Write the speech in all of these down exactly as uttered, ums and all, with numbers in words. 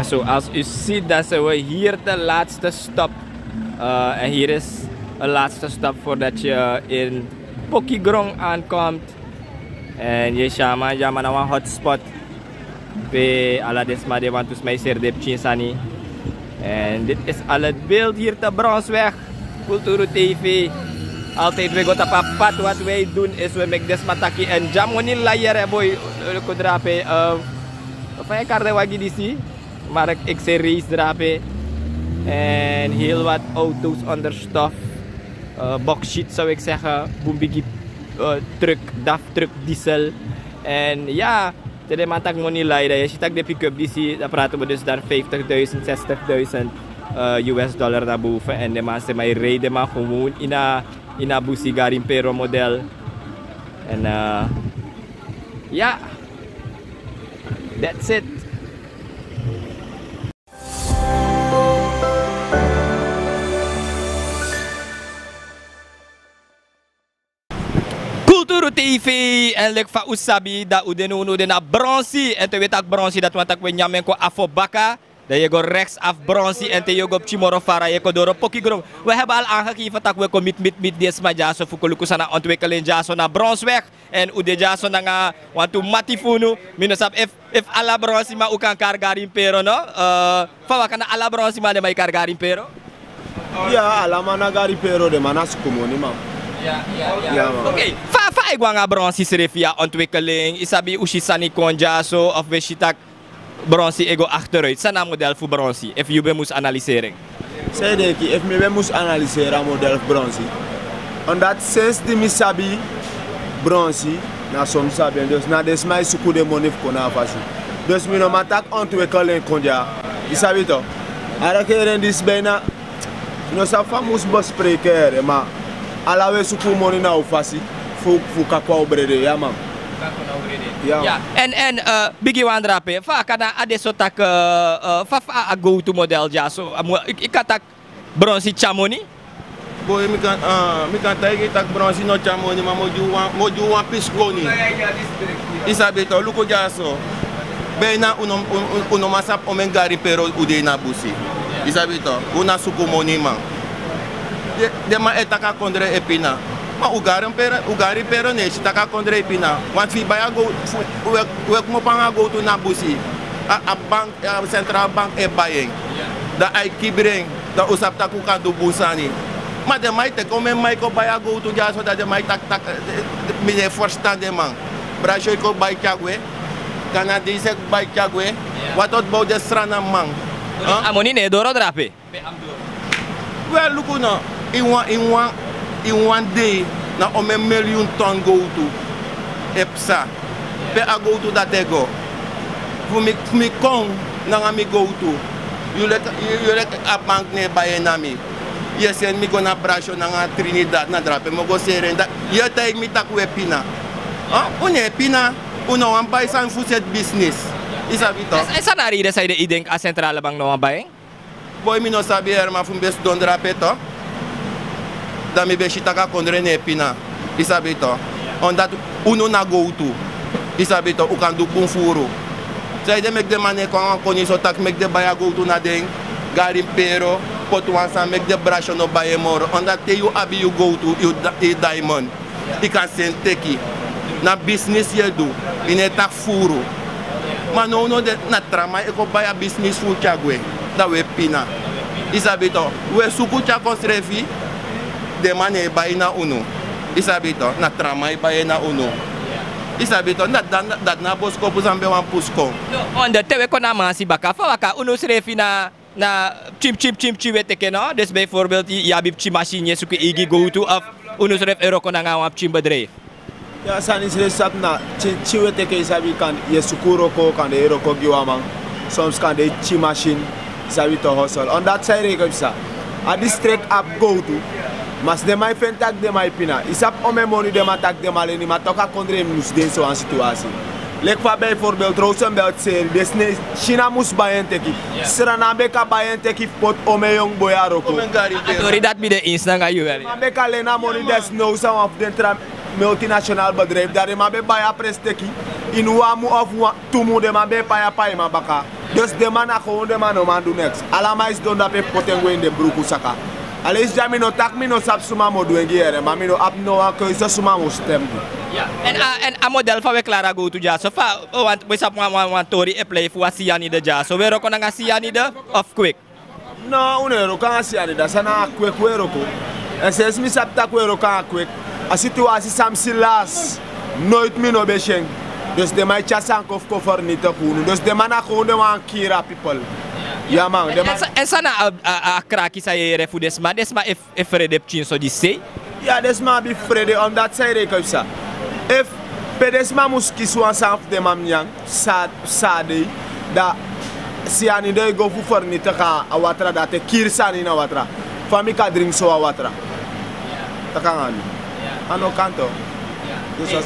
Zoals u ziet, dan zijn we hier de laatste stop. Eh, en hier is een laatste stop voordat je in Pokigrong aankomt. En Yeshama, Yama na wan hotspot. Pe ala den sma de, want u sma e seri den pikin sani. En dit is al het beeld hier te Brownsweg. Kulturu T V. Altijd we go tapu a pad. Wat wij doen is we make den sma taki en Jamoni layer, hè, boy. Luku drape. Eh, fa e kari den wagi disi. Maar ik, ik zei race drape. En heel wat auto's onder stof. Eh, bauxiet zou ik zeggen. Bun bigi, eh, truck, daf truck, diesel. En ja, te den man taki moni lai, dan je ziet dat de pick-up disi, dan praten we dus dan vijftigduizend, zestigduizend, eh, U S dollar naar boven. En de man, ze maar rijden maar gewoon in a, in a busi Garimpero model. En, eh, ja, that's it. Kulturu T V, en leki fa u sabi, dan u de now, u de na Bronsi. En te we taki Bronsi, dati wani taki we nyan en kon afo baka. Dan yu e go rechts af Bronsi, en te yu e go pikin moro fara, yu e kon doro Pokigrong. We hebben al aangegeven taki we kon miti, miti, miti den sma dyaso fu kon luku san na ontwikkeling dyaso na Bronsweg. En u de dyaso nanga wantu mati fu unu. Mi no sabi efu, efu ala Bronsiman u kan kari Garimpero, no? Eh, fa waka, na ala Bronsiman den man e kari Garimpero? Ya, ala man na Garimpero, den man na sukumoniman. Ya, ya, ya. Ya, man. Oké, fa, fa e go nanga Bronsi srefi, a ontwikkeling, yu sabi, u si sani kon dyaso, of we si taki Bronsi e go achteruit. San na a model fu Bronsi, efu yu ben mus analyseren? San yu denki, efu mi ben mus analyseren a model fu Bronsi? Omdat sinsi di mi sabi Bronsi, na so mi sabi en. Dus na den sma e suku den moni fu kon na a fasi. Dus mi no man taki ontwikkeling kon dya. Yu sabi toch. A regering disi bijna, mi no sabi fa mi mus bespreken, ma ala we suku moni na un fasi fu, fu kakwa un brede, ya man. Ya. Ya. En, en, eh, bigi wan drape, fa a kan na a de so taki, eh, eh, fa, fa a gowtu model dyaso, a mo-, yu, yu kan taki Bronsi tyari moni? Boi, mi kan, eh, mi kan taigi yu taki Bronsi no tyari moni, ma mi o gi wan, mi o gi wan pisi koni. Yu sabi toch, luku dyaso. Bijna un no, un, un, un no man sabi omeni Garimpero u de ini a busi. Yu sabi toch, un na sukumoniman. Den, den man e taki a kondre e pina. Ma u Garimpero, u Garimpero no e si taki a kondre e pina. Want fu yu bai a gowtu, fu, we, we kmopo nanga gowtu na busi. A, a bank, a central bank e bai en. Dan a e kibri en. Dan un sabi taki un kan du bun sani. Ma den man e teki omeni man e kon bai a gowtu dyaso, dan den man e taki, taki, eh, mi no e ferstan den man. Brasyo e kon bai tyari gwe. Kanadese e kon bai tyari gwe. Wat about den Srananman? Huh? A moni no e doro drape. We, luku no, ini wan, ini wan, ini wan dei na omeni milyun ton gowtu e psa. Pe a gowtu dati e go? Fu mi, fu mi kon nanga mi gowtu. Yu leki, yu, yu leki a bank no e bai en na mi. Yu e seni mi go na Brasyo nanga Trinidad na drape mi o go seri en, dan yu e taigi mi taki un e pina. Huh? Un no e pina, un no wani bai sani fu seti business. Yu sabi toch. San, san na a reden san ede yu denki a centrale bank no wani bai en? Boi, mi no sabi, Herman, fu mi ben sidon drape toch. Dan mi ben si taki a kondre no e pina. Yu sabi toch. Omdat unu na gowtu. Yu sabi toch, un kan du bun furu. Sanede meki den man no e kon nanga wan koni so taki meki den bai a gowtu na den, Garimpero, poti wan sani meki den Brasyo no bai en moro. Omdat te yu abi yu gowtu, yu da-, yu diamond, yu kan seni teki. Na business yu e du, yu no e taki furu. Ma nownow de na tra man e kon bai a business fu un tyari gwe. Dan un e pina. Yu sabi toch, un e suku tyari kon srefi, den man no e bai na unu. Yu sabi toch, na tra man e bai en na unu. Yu sabi toch, dati, dati, dati na a boskopu san mi ben wani pusu kon. No, on de te un e kon na a mansi baka, fa waka, unu srefi na na pikin, pikin, pikin, pikin un e teke, no? Dus bijvoorbeeld, yu, yu abi pikin machine, yu e suku eigi gowtu, of unu srefi e wroko nanga wan pikin bedrijf? Ya, sani srefi sabi na, pikin, pikin un e teke, yu sabi, kande yu e suku wroko, kande yu e wroko gi wan man. Soms kande yu pikin machine, yu sabi, to hustle. On dati san yu e reken psa. A district abi gowtu. Ma den man e feni taki den man e pina. Yu sabi omeni moni den man taki den man leni, ma toch a kondre mus de ini so wan situasi. Leki fa bijvoorbeeld Rozenbelt seri, den sne, China mus bai en teki. Sranan ben kan bai en teki fu poti omeni yongu boi a wroko. A tori dati mi de eens nanga yu wel. Den man ben kan leni a moni desnowsu a wan fu den tra multinational bedrijf. Dan den man ben bai a presi teki. Ini wan mun of wan, tu mun den man ben e pai a paiman baka. Dus den man na kownu, den man no man du neks. Ala man e sidon dape fu poti en gwe ini den bruku saka. Aleisi dya mi no taki mi no sabi suma mi o du en gi yere, ma mi no abi no wan keuze suma mi o stem gi. Ya. Èn a, èn a model fa wi e klari a gowtu dyaso, fa, o, wan, wi sabi wan, wan, wan tori e plei fu wan siyanide dyaso. Wi e wroko nanga siyanide of kwik? No, un no e wroko nanga siyanide, a sani na kwik wi e wroko. Èn sensi mi sabi taki wi e wroko nanga kwik, a situwasi san mi si lasi, noiti mi no ben si en. Dus den man e tyari sani kon fu kon fernitigi unu. Dus den man na kownu, den wani kiri a pipel. Ya man, den man. Èn san, èn san na a, a, a kraki san yu e yere fu den sma, den sma e, e frede pikinso disi sei? Ya, den sma abi frede, omdat san yu e kon psa. Efu pe den sma mus kisi wan sani fu den man nyan, sa, sa dei, da siyanide e go fu fernitigi a watra, da a e kiri sani ini a watra. Fa mi kan dringi sowan watra? Taki nanga mi. A no kan toch. Dus a...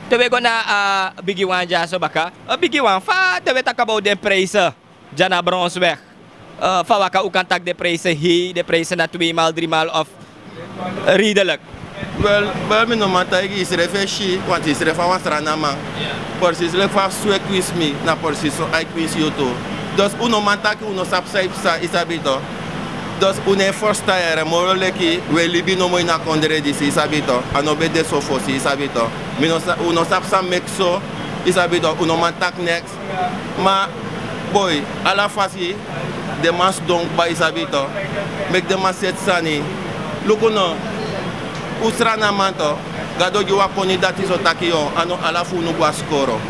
Te wi e go na a bigiwan dyaso baka. A bigiwan, fa te wi e taki about den prijse dya na Brownsweg, eh, fa waka un kan taki den prijse hei, den prijse na tweemaal, driemaal of redelijk? Wel, wel, mi no man taigi yusrefi e si, want yusrefi a wan Sranan man. Precies leki fa Swe kwinsi mi, na precies so a e kwinsi yu tu. Dus un no man taki un no sabi san e psa, yu sabi toch. Dus un no e ferstan yere, moro leki wi e libi nomo ini a kondre disi, yu sabi toch. A no ben de so fosi, yu sabi toch. Mi no sa, un no sabi san meki so, yu sabi toch. Un no man taki neks. Ma, boi, ala fasi den man sidon kba, yu sabi toch. Meki den man seti sani. Luku no, un Sranan man toch, Gado gi wi a koni dati so taki yo, a no ala fu unu go na skoro.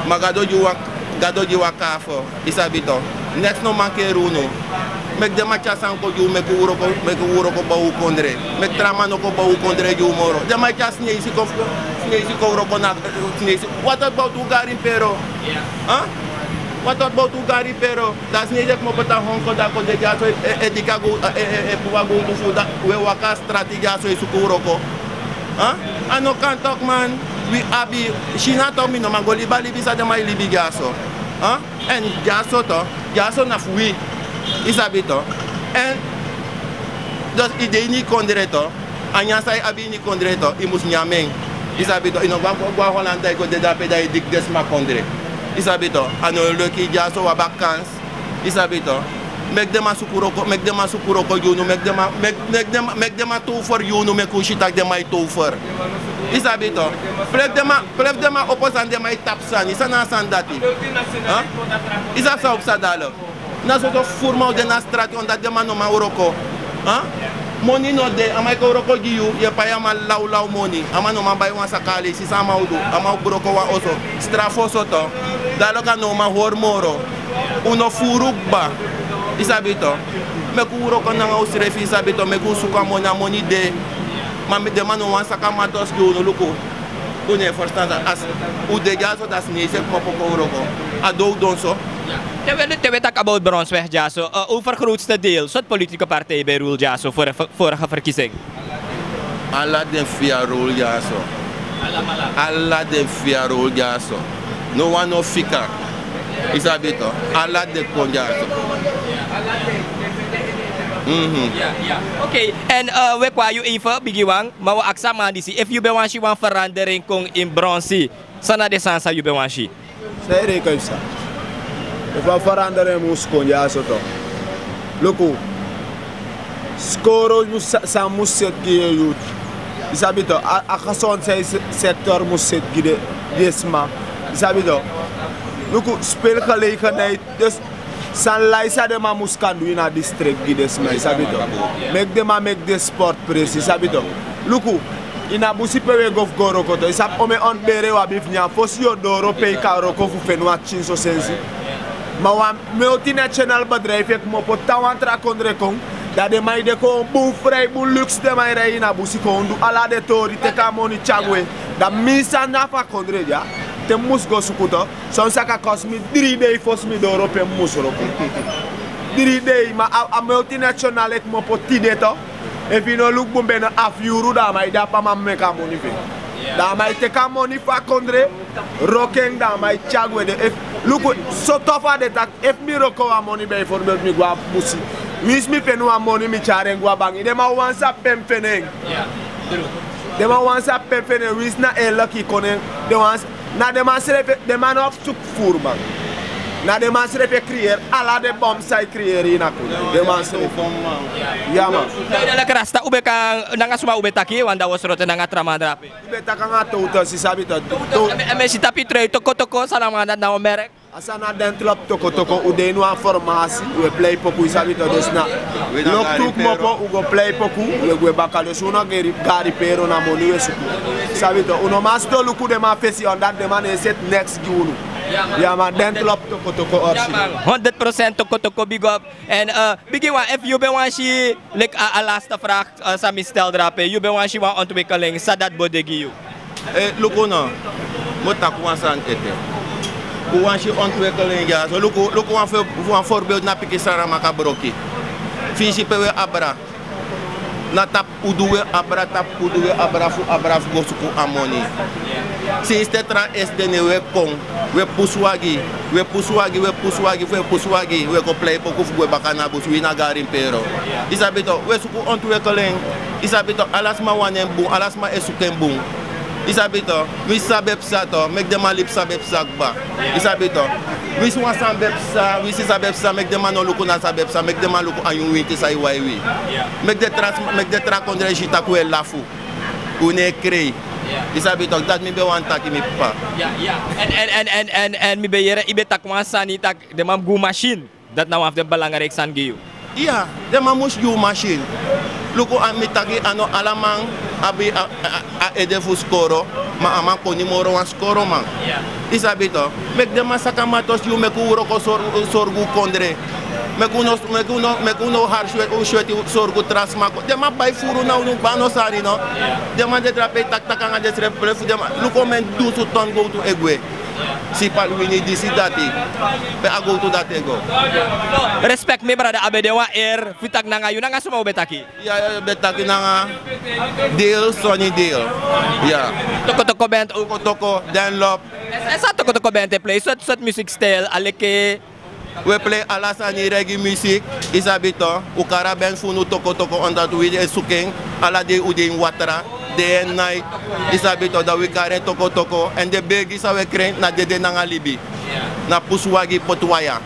Ma Gado gi wi a, Gado gi wi a kaafo, yu sabi toch. Neks no man keri unu. Meki den man tyari sani kon gi wi, meki un wroko, meki un wroko bow un kondre. Meki tra man no kon bow un kondre gi wi moro. Den man e tyari sineisi kon, sineisi kon wroko na, sineisi. Wat about un gari in Pero? Huh? Wat about un gari in Pero? Da sineisi e kmopo tan honko, da kon de dyaso e, e, e diki a go, e, e, e, e puru a gowtu fu, da wi e waka a strati dyaso e suku wroko. Huh? A no kan toch man. Wi abi, Sina toch, mi no man go libi a libi san den man e libi dyaso. Huh? Èn dyaso toch, dyaso na fu wi. Yu sabi toch. Èn dus yu de ini yu kondre toch, a nyan san yu abi ini yu kondre toch, yu mus nyan en. Yu sabi toch, yu no go, go, go na Holland, da yu go de dape, da yu diki den sma kondre. Yu sabi toch, a no leki. Dyaso wi abi a kans. Yu sabi toch. Meki den man suku wroko, meki den man suku wroko gi unu, meki den man, meki, meki den man, meki den man tover gi unu, meki un si taki den man e tover. Yu sabi toch. Pe fu den man, pe fu den man opo sani, den man e tapu sani. San na a sani dati? Huh? Yu sabi san o psa dalo? Na soso fufuru man o de na strati, omdat den man no man wroko. Huh? Moni no de, a man e kon wroko gi yu, yu e pai a man lawlaw moni. A man no man bai wan saka. Aleisi san a man o du, a man o broko wan oso. Strafu oso toch. Dalo kan no man hori moro. Un no fufuru kba. Yu sabi toch. Meki un wroko nanga unsrefi, yu sabi toch, meki un suku a moni, a moni de. Ma den man no wani saka matos gi unu. Luku. Un no e ferstan san, a si un de dyaso, da sineisi e kmopo kon wroko. A dowdon so. Te wi, te wi e taki about Brownsweg dyaso, eh, over grootste deel, sortu politieke partij ben e rule dyaso, vorige, vorige verkiezing? Ala den fia rol dyaso. Ala den fia rol dyaso. No wan no fika. Yu sabi toch. Ala den kon dyaso. Mhm. Ok, èn, eh, wi e kon na yu even, bigiwan, ma wi o aksi a man disi efu yu ben wani si wan verandering kon in Brownsea. San na den sani san yu ben wani si? San yu e kon psa? Efu a verandering mus kon dyaso toch. Luku. Skoro mus sa, san mus seti gi den youth. Yu sabi toch, a, a gezondheidssector mus seti gi den, gi den sma. Yu sabi toch. Luku, speelgelegenheid. Dus san lai san den man mus kan du ini a district gi den sma, yu sabi toch. Meki den man meki den sportpresi, yu sabi toch. Luku, ini a busi pe wi e go fu go wroko toch, yu sabi omeni bere wi abi fu nyan, fosi yu o doro pe yu kan wroko fu feni wan pikinso sensi. Ma wan multinational bedrijf e kmopo tan wan tra kondre kon, da den man e de kon bun fri, bun luxe, den man e rei ini a busi kon du ala den tori, teki a moni tyari gwe. Da mi san na fu a kondre dya, te mi mus go suku toch, son saka kosi mi dri dei fosi mi doro pe mi mus wroko. Dri dei, ma a, a multinational e kmopo tide toch. Efu yu no luku bun, bene afu yuru, da a man e de ape, a man meki a moni fu en. Da a man e teki a moni fu a kondre, wroko en, da a man e tyari gwe de. Efu, luku, so tofu a de taki, efu mi wroko wan moni bijvoorbeeld, mi go a busi. Winsi mi feni wan moni, mi tyari en go a bangi. Den man wani sabi pe mi feni en. Den man wani sabi pe mi feni en, winsi na eerlijk yu kon en. Den wani, na den man srefi, den man no abi suku fufuru man. Na den man srefi e kriyeri ala den bom san e kriyeri ini a kondre. Den man srefi. Ya man. Leki rasta, un ben kan nanga suma un ben taki, want dan un o sroto nanga tra man drape. Un ben taki nanga towtow, si sabi to. Towtow, en mi e si tapu yu trui tokotoko, san na man dati na o merk. A sani na den tlop tokotoko, un de ini wan formasi, un e plei poku, i sabi to, dus na. Loktu kmopo, un go plei poku, un e gwe baka, dus un no geri gari pero na moni un e suku. I sabi to, un no man sidon luku den man fesi, omdat den man no e seti neks gi unu. Ya man, den tlop tokotoko opsi. Honderd procent tokotoko, big up. En, eh, bigi wan, efu yu ben wani si, leki a, a laatste vraag, eh, san mi stel drape, yu ben wani si wan ontwikkeling, san dati bo de gi yu? Eh, luku no, mi o taki wan sani ete. Un wani si ontwikkeling ya so, luku, luku wan vo-, wan voorbeeld na pikin Saramaka broki. Finsi pe un e abra. Na tapu udu un e abra, tapu udu un e abra fu, abra fu go suku a moni. Sinsi te tra esde ne un e kon, un e pusu wagi, un e pusu wagi, un e pusu wagi, fu e pusu wagi, un e go plei poku fu gwe baka na busi, wi na gari pero. I sabi to, un e suku ontwikkeling. I sabi to, ala sma wani en bun, ala sma e suku en bun. I sabi to, winsi san ben psa to, meki den man libi san ben psa kba. I sabi to, winsi wan sani ben psa, winsi san ben psa, meki den man no luku na san ben psa, meki den man luku a nyun winti san e wai wi. Meki den tra, meki den tra kondre si tak' un e lafu. Un no e krei. I sabi to, dati mi ben wani taki, mi p'pa. Ya, ya. En, en, en, en, en, en mi ben yere, i ben taki wan sani tak' den man mus gi un masin. Dati na wan fu den belangrijk sani gi yu. Ya, den man mus gi un masin. Luku, a mi taki a no ala man abi a, a, a, a ede fu skoro, ma a man koni moro wan skoro man. Ya. I sabi to, meki den man saka matos gi un, meki un wroko sor-, sorgu kondre. Meki un no, meki un no, meki un no hari sweti, un sweti sorgu tra sma. Den man bai furu na unu, kba no sari no. Ya. Den man de drape tak' tak' nanga den srefi, plefu den man. Luku, men dunsu ton gowtu e gwe. Sipal wini disi dati. Pe a gowtu dati e go. Respect, mi brada, a ben de wan ere fu taki nanga yu, nanga suma un ben taki? Ya, ya, ben taki nanga Deel, Sonny Deel. Ya. Tokotoko band. Tokotoko, Dunlop. En san Tokotoko band e plei? Sortu, sortu music style, a leki? Un e plei ala sani, reggae music, i sabi to. Un kari a band fu unu Tokotoko, omdat wi e suku en ala dei, un de ini watra, day and night. I sabi to, dan wi kari en Tokotoko. En den begi san un e krei na dede nanga libi. Na pusu wagi poti waya.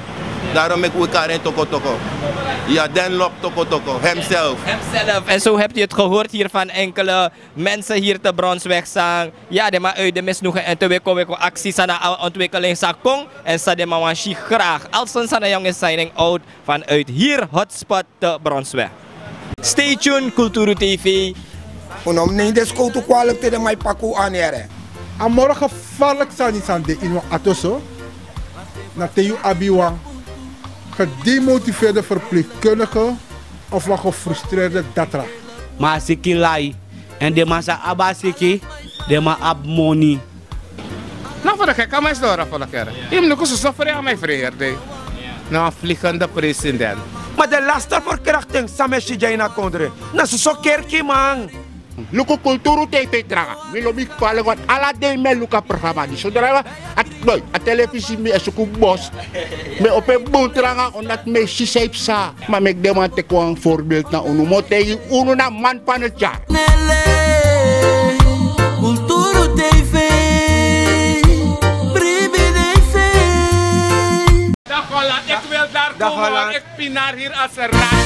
Daarom meki wi kari en Tokotoko. Ya, Dunlop Tokotoko, hemzelf. Hemzelf. En zo hebt u het gehoord hier van enkele mensen hier te Brownsweg san, ya, den man uit den misnoegen en te weko weko aksi san na a ontwikkeling san kon en san den man wani si graag. Alson Sanayong is signing out vanuit hier hotspot te Brownsweg. Stay tuned, Kulturu T V. Un no mus neem den skowtu kwalik te den man e paki un anere. A moro gevaarlijk sani san de ini wan ato so, na te yu abi wan gedemotiveerde verpleegkundige of wan gefrustreerde datra. Ma a siki lai, en den man san abi a siki, den man abi moni. Na fu de keke a man e sidon rafolakere. Yu mus luku soso frei a man e frei heri dei. Na wan vliegende president. Ma den laste verkrachting san mi e si dya ini a kondre, na soso kerkiman. Luku Kulturu T V tranga. Mi lobi kwalik, want ala dei mi e luku a programa disi. Sodra a, a, a telefisi, mi e suku bos. Mi e opo en bun tranga, omdat mi e si san e psa. Ma meki den man teki wan voorbeeld na unu. Mi o taigi unu, na man van het jaar. Nele, Kulturu T V, bribi T V. Dag Holland, ik wil daar komen, want ik pinar hier als een rat.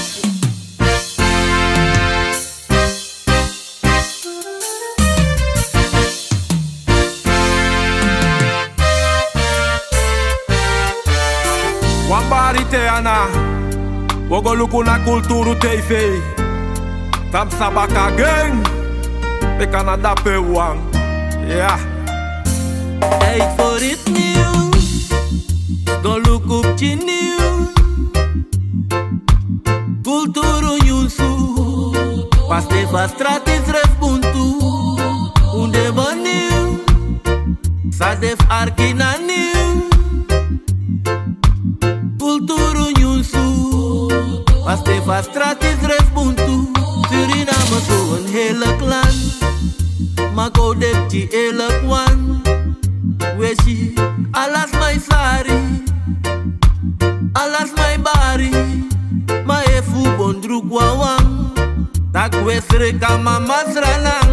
Wan bari te ana, wi o go luku na Kulturu T V. Tapu sabaka gen, pe Canada pe wan. Ya. Tijd voor iets nieuws. Go luku pikin nieuws. Kulturu nyunsu. Paste fu a strati srefi bun tu. Un de bun nyun. San de fu arki na nyun. Kulturu nyunsu. Paste fu a strati srefi bun tu. Suriname so een heerlijk land. Ma go de pikin eerlijk wan. Wi e si ala sma e sari, ala sma e bari, ma efu un bon druku wawan, dan wi e sreka mama srana.